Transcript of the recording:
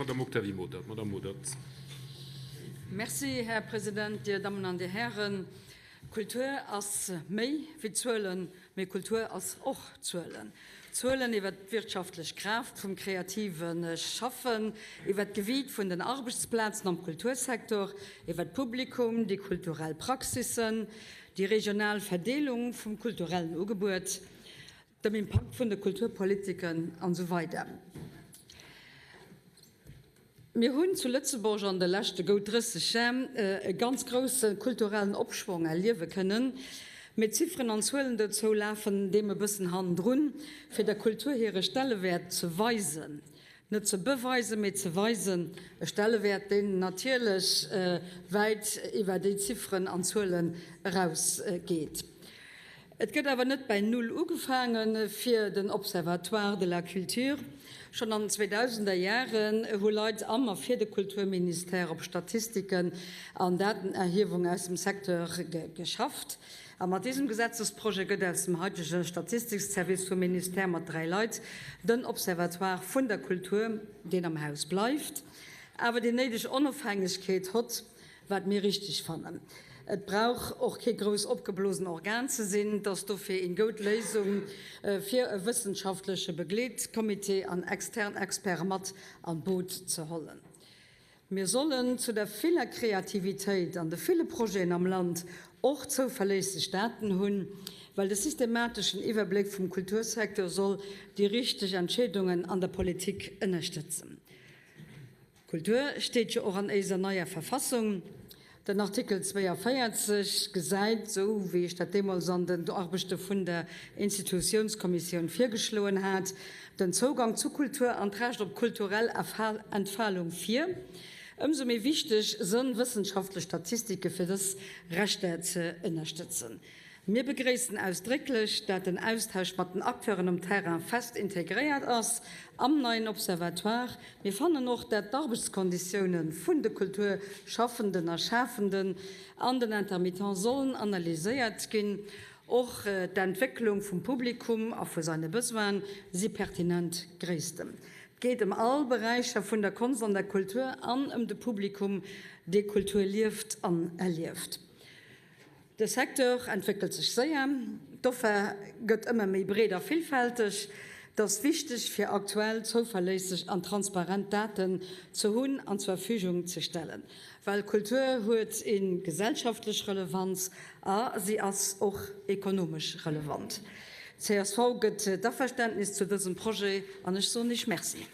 Madame Octavie Modert. Madame Modert. Merci, Här President, Dir Dammen an Dir Hären. Kultur ass méi wéi Zuelen, mee Kultur ass och Zuelen. Zuelen iwwert d'wirtschaftlech Kraaft vum kreative Schaffen, iwwert d'Gewiit vun den Arbechtsplazen am Kultursektor, iwwert d'Publikum, déi kulturell Praxissen, déi regional Verdeelung vum kulturellen Ugebuet, dem Impakt vun de Kulturpolitiken an esou weider. Mir hunn zu Lëtzebuerg an de leschte goud 30 Jar e ganz grousse kulturellen Opschwong erliewe kënnen, mee d'Zifferen an Zuelen dozou lafen deem e bëssen hannendrun, fir der Kultur hire Stellewäert ze weisen, net ze beweisen, mee ze weisen, e Stellewäert, deen natierlech wäit iwwer déi Zifferen an Zuelen erausgeet. Et gëtt awer net bäi Null ugefaange fir den Observatoire de la culture. Schonn an den zweedausender Jaren hu Leit am a fir de Kulturministère op Statistiken an Datenerhiewung aus dem Secteur geschafft. A mat désem Gesetzesprojet gëtt aus dem haitege Statistikservice vum Ministère mat 3 Leit den Observatoire vun der Kultur, deen am Haus bleift, awer déi néideg Onofhängegkeet hott, Wat mir richteg fannen. Et brauch och kee grouss opgeblosen Organ ze sinn, et ass dofir een goud Léisung fir e wëssenschaftleche Begleetcomité an extern Experte mat an d'Boot ze hollen. Mir sollen zu der viller Kreativitéit an de ville Projeten am Land och zouverléisseg Daten hunn, well de systemateschen Iwwerbléck vum Kultursecteur soll déi richteg Entscheedungen an der Politik ënnerstëtzen. Kultur steet jo och an éiser neier Verfassung. Den Artikel 42 gesäit, esou wéi ech dat deemools an den Arbechte vun der Institutiounskommissioun virgeschloen hat, den Zougang zu Kultur an d'Recht op kulturell Entfalung vir. Ëmsou méi wichteg sënn wëssenschaftlech Statistike fir dës Rechter ze ënnerstëtzen. Mir begréissen ausdrécklech, dat den Austausch mat den Acteuren um Terrain fest integréiert ass am neien Observatoire. Mir fannen och, dat d'Arbechtskonditiounen vun de Kulturschaffenden a Schafenden an den Intermittents sollen analyséiert ginn. Och d'Entwécklung vum Publikum a vu seine Besoine si pertinent Gréissten. Et geet ëm all Beräicher vun der Konscht an der Kultur an ëm de Publikum, dee Kultur lieft an erlieft. De Secteur entwéckelt sech séier, d'Offer gëtt ëmmer méi breet a villfälteg. Et ass wichteg, fir aktuell, zouverléisseg an transparent Daten ze hunn an zur Verfügung ze stellen, well Kultur huet ee gesellschaftlech Relevanz a si ass och ekonomesch relevant. Csv gëtt d'Averständnis zu dësem Projet an ech soen Iech Merci.